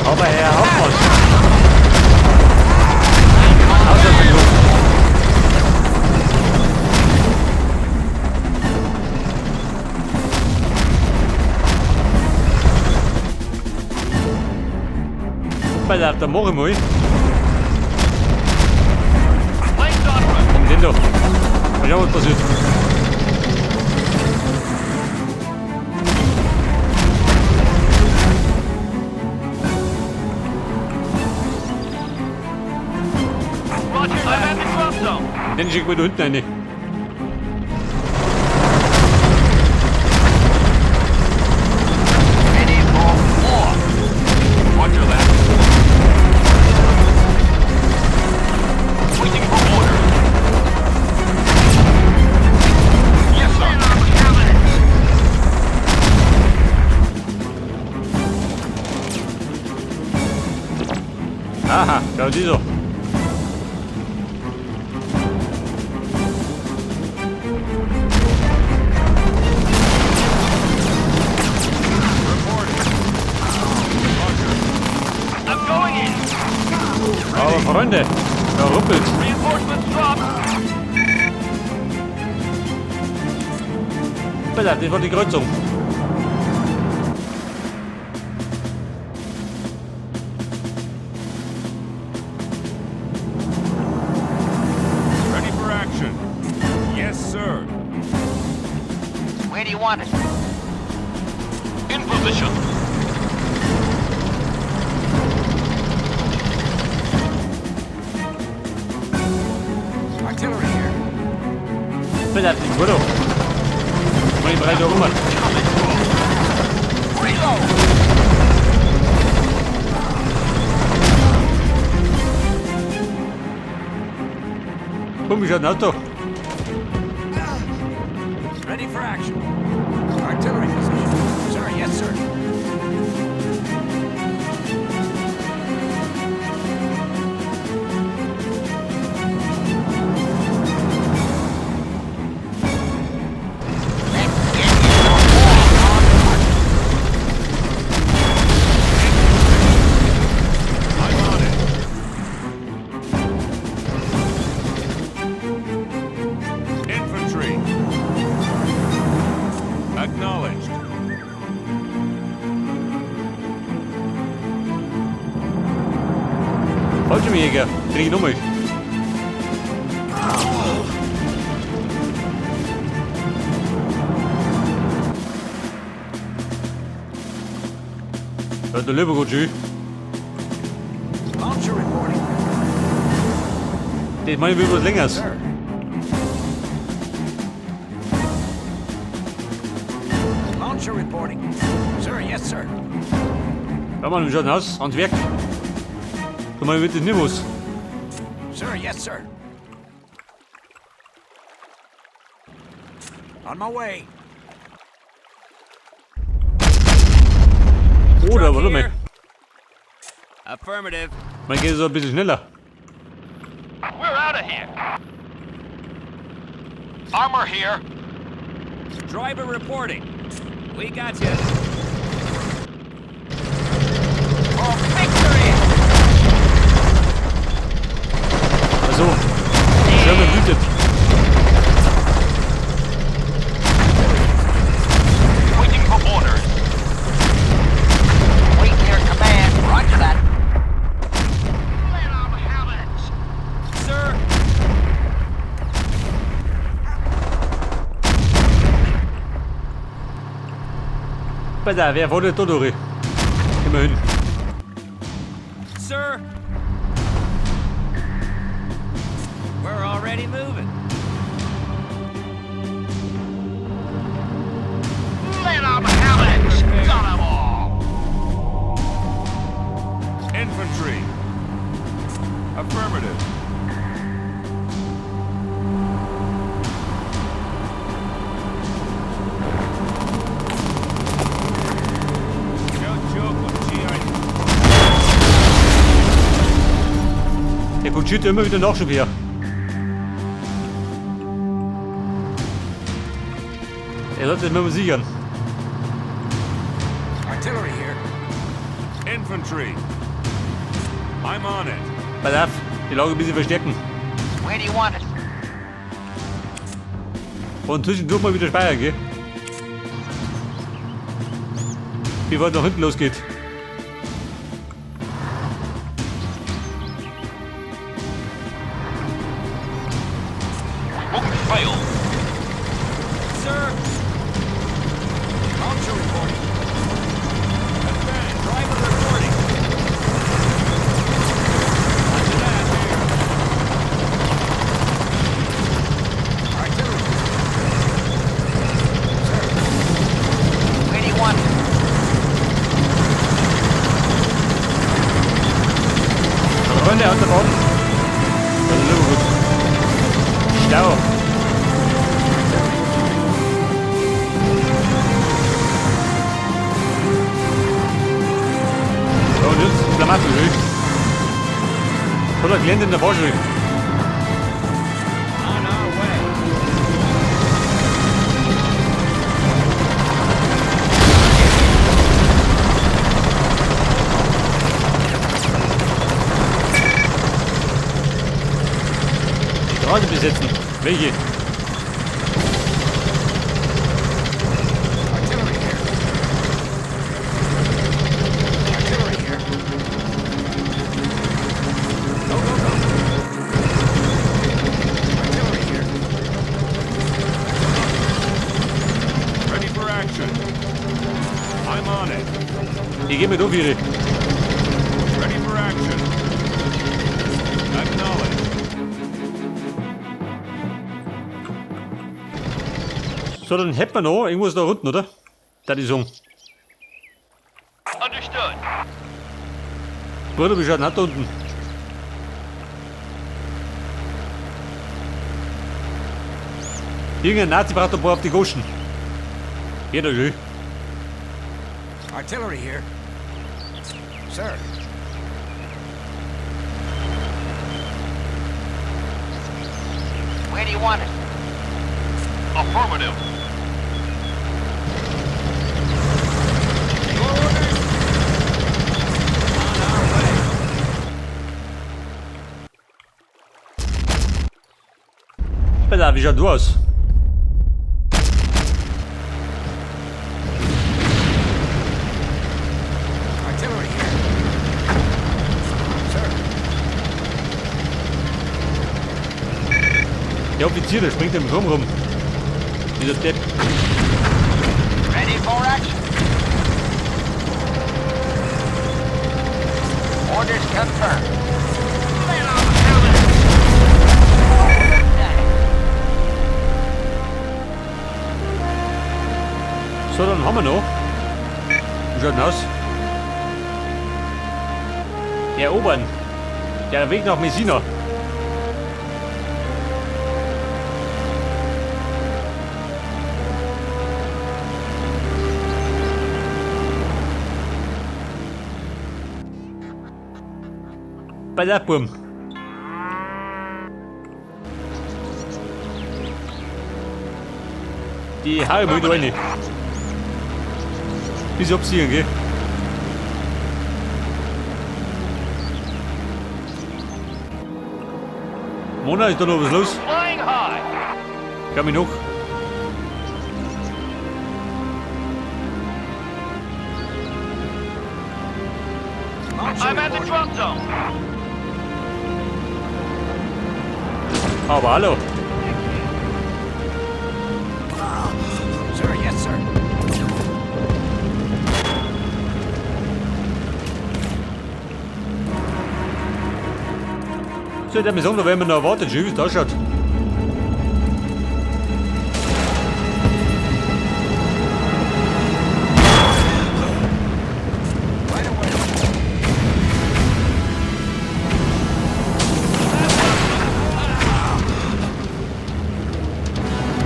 Aber Herr Hauptmann. Aus dem Luft. Bei der mach ich mal. Komm, den da. Mal schauen, was passiert. Den schicken wir da hinten rein. Ready for war. Roger that. Waiting for orders. Yes, sir. Let 'em have it. Aha, schau die so. Reporting. Roger. I'm going in. Aber Freunde, da ruppelt. Reinforcements dropped. Bitte, das war die Kreuzung. Ready for action. Yes, sir. Where do you want it? In position. Artillery here. Bitte, die war doch. Mal die breite rum. Reload. Komm, wie schaut ein Auto? Ready for action. Artillery position. Sir, yes, sir. Let's get you a war on I'm on it. Infantry. Acknowledged. Fallschirmjäger, krieg ich nochmal. Ja, der Löwe gut schön. Launcher reporting. Das meine ich will was längeres. Sir. Launcher reporting. Sir, yes, sir. Ja, Mann, wie schaut denn aus? Ans Werk. Komm mal, wird das nicht was. Sir, yes, sir. On my way. Oder, warte mal. Here. Affirmative. Man geht so ein bisschen schneller. We're out of here. Armor here. Driver reporting. We got you. For victory. Also, Sherman wütet. Waiting for orders. Wait your command. Roger that. Let 'em have it. Sir. Bitte, wer wollte da durch? Immerhin. Sir. We're already moving. Let 'em have it. Got 'em all. Infantry. Affirmative. No joke with GI. Der kutschiert immer wieder Nachschub her. Er sollte immer sichern. Artillery here. Infantry. I'm on it. Pass auf, die Lage ein bisschen verstärken. Where do you want it? Und zwischendurch mal wieder speichern, gell? Bevor es nach hinten losgeht. We won't fail. Sir. Launcher reporting. Advance. Driver reporting. Roger that. Artillery position. Sir. Where do you want it? Freunde, an der Bahn. Das ist immer gut. Stau. So, und jetzt Schlamassel, will. Toller Gelände in der Fahrschule. On our way. Die Straße besetzen. Welche? Artillery here. Artillery here. Go, go, go. Artillery here. Ready for action. I'm on it. Ich geh mit auf ihre. Ready for action. Acknowledged. So, dann hätten wir noch irgendwas da unten, oder? Da die sagen. Understood. Bruder, wie schaut denn das da unten? Irgendein Nazi braucht ein paar auf die Goschen. Jeder schön. Artillery here. Sir. Where do you want it? Affirmative. Your orders. On our way. Pass auf, wie schaut du aus? Artillery here. Sir. Der Offizier, der springt im Turm rum. Dieser Depp. Ready for action. Orders confirmed. So, dann haben wir noch. Wie schaut denn aus? Erobern. Der Weg nach Messina. Bei der Burm. Die hau ich mal da rein. Bis abziehen, gell? Mona, ist da noch was los? Flying high. Komm ich noch. Launcher I'm at the reporting. drop zone. Aber hallo. Sir, yes, sir. So, der mir sagen, da werden wir noch erwartet, schön, wie es da ausschaut. Right away.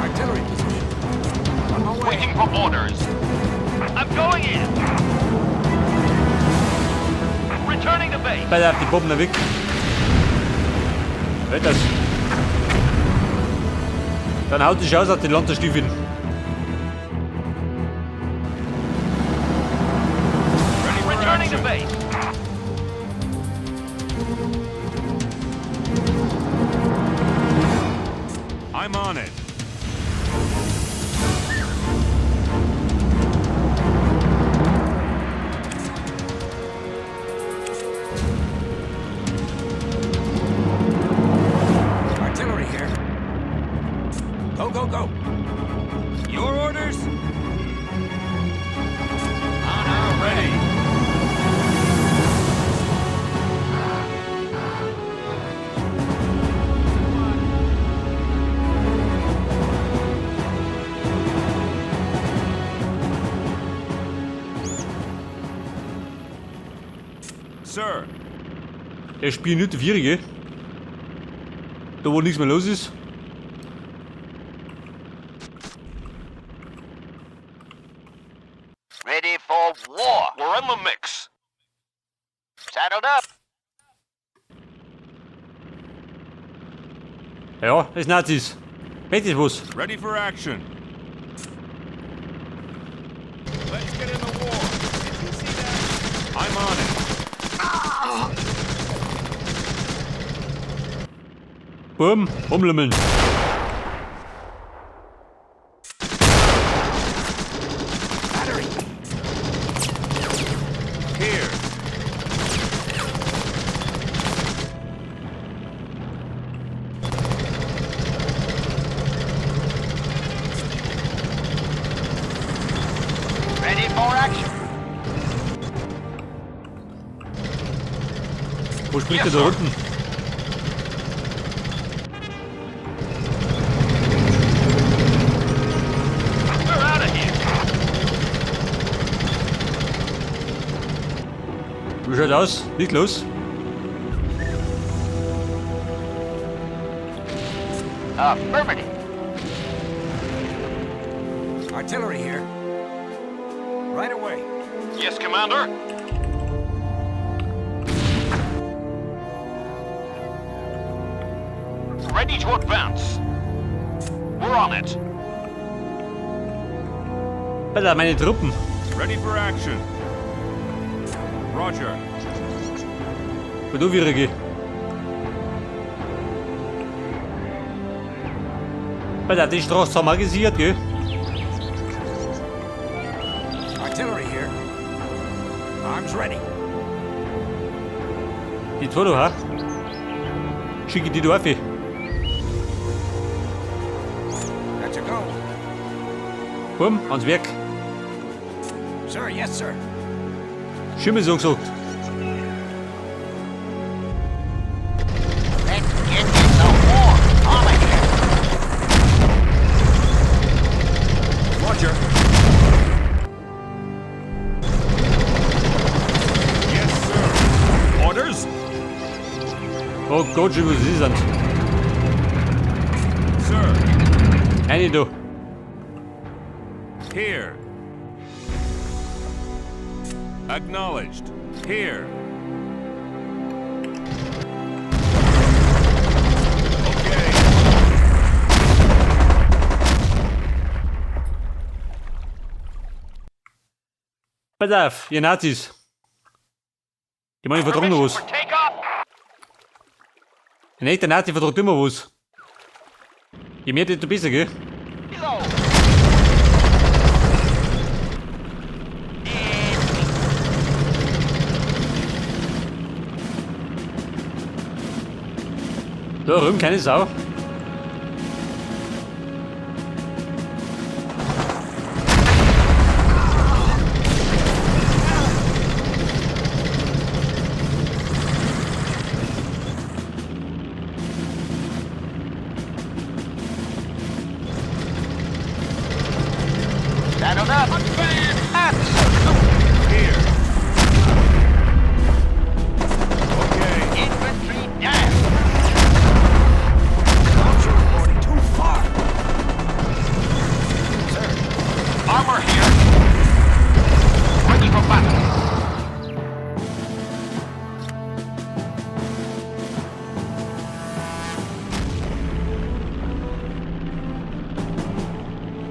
Artillery position. On my way. Waiting for orders. I'm going in. Returning to base. Pass auf, die Bomben da weg. Hört das? Dann haut sich aus auf den Lanzerstiefeln. Ready for Returning to action. base. Sir. Der spioniert Vierige. Da wo nichts mehr los ist. Ready for war. We're in the mix. Saddled up. Ja, das ist Nazis. Bett ist was. Ready for action. Let's get in the war. Did you see that? I'm on it. Bumm, rumlümmeln. Battery. Here. Ready for action. Wo spricht der da unten? We're out of here. Wie schaut aus? Nicht los. Affirmative. Artillery here. Right away. Yes, Commander. Ready to advance. We're on it. Alter, meine Truppen. Ready for action. Roger. Wo du Vierige? Alter, die Straße haben wir gesichert, gell? Artillery here. Arms ready. Die zwei da, ha? Schicke die da auf. That's a go. Bumm, ans Werk. Sir, yes, sir. Schimmel so gesagt. Let's get in the war. Armor here. Roger. Yes, sir. Orders? Oh Gott, schon was ist das? Sir. Eine da. Here. Acknowledged. Here. Okay. Pass auf, ihr Nazis. Die meine vertragen noch was. For takeoff. Ein echter Nazi vertragt immer was. Je mehr, desto besser, gell? Below. Da drüben keine Sau. Saddled up. Absolutely. Here. Okay. Infantry down. Launcher reporting too far. Sir, Armor here. Ready for battle.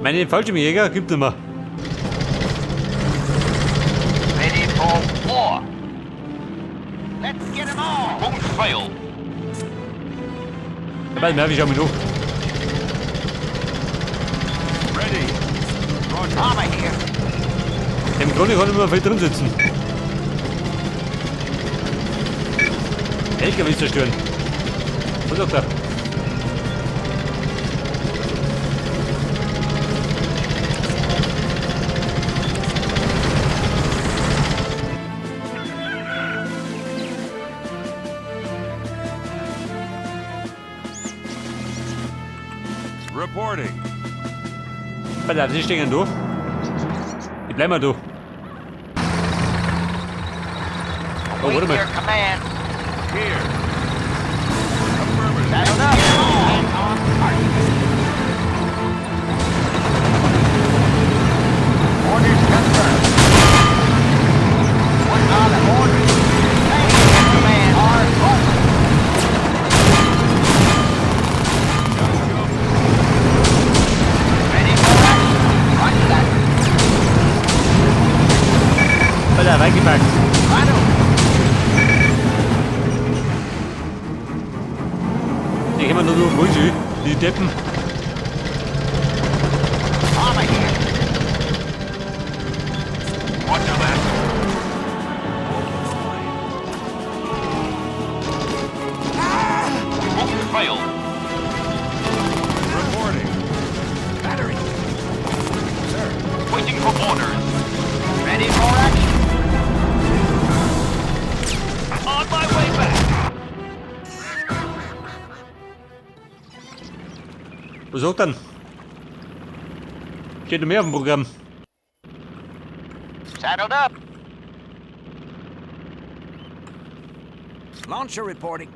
Meine Fallschirmjäger gibt immer. Ready for war. Let's get 'em all. Won't fail. Aber mehr, ich schau mich noch. Ready. Roger. Armor here. Im Grunde kann ich immer viel drin sitzen. LKW zerstören. Was sagt er? Reporting. Pass auf, sie stehen da. Ich bleib mal da. Oh, warte mal. Await your command. Here. Affirmative. Saddled up. And on target. Orders confirmed. What are the orders? Await your command. Are open. Ready for action. Roger that. Alter, reingepackt. Right over. Die kann man nur durch Multi, die Deppen. Armor here. Roger that. We won't fail. Reporting. Battery. Sir. Waiting for orders. Ready for action. On my way back. Was sagt dann? Steht noch mehr auf dem Programm. Saddled up. Launcher reporting.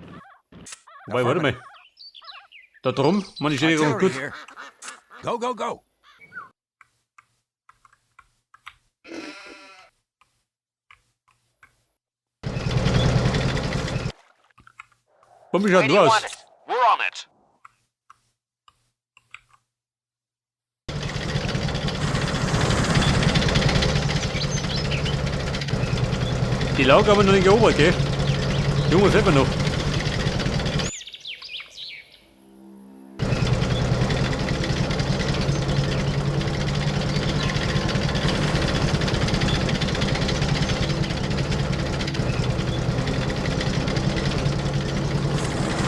Wobei, warte mal. Da drum, meine steht ja Artillery gut. here. Go, go, go. Bombe Where schaut do you nur want aus. us? We're on it. Die Lager haben wir noch nicht erobert, gell? Junge, fehlt mir noch.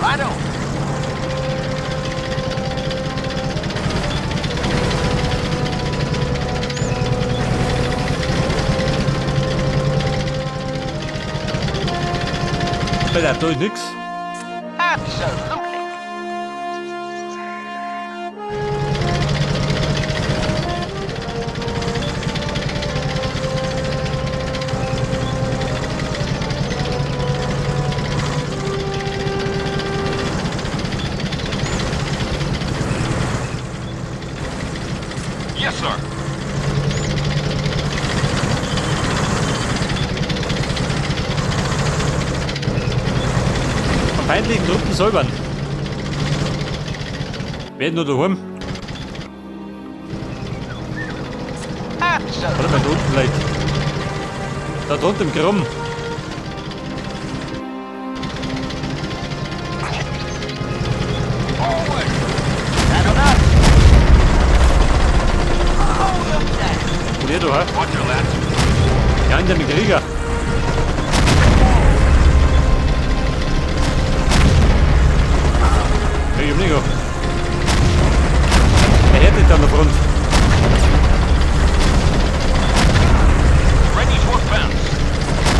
Right over. Alter, da ist nix. Absolutely. Yes, sir. Von feindlichen Truppen säubern. Werden nur daheim. Absolutely. Warte mal, da unten vielleicht. Da drunten im Krumm. Forward. Saddled up. Hold 'em down. Und ihr da, hä? Roger that. Ja, in dem Krieger. Ich hab nicht. Er hätte an der Front. Ready to advance.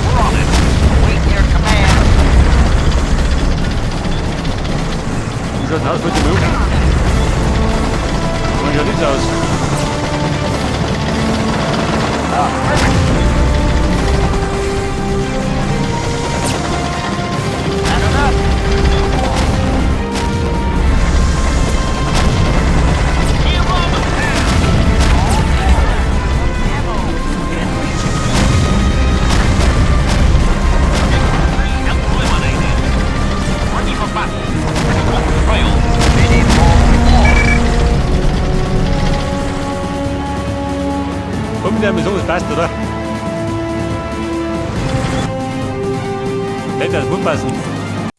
We're on it. Await your command. Wie schaut denn aus mit dem Move? Und schaut nichts aus. Saddled up. Give 'em hell. Eliminated. Ready for battle. We won't fail. Ready for war. Komm, der Mission, das passt, oder? Hätte das muss passen.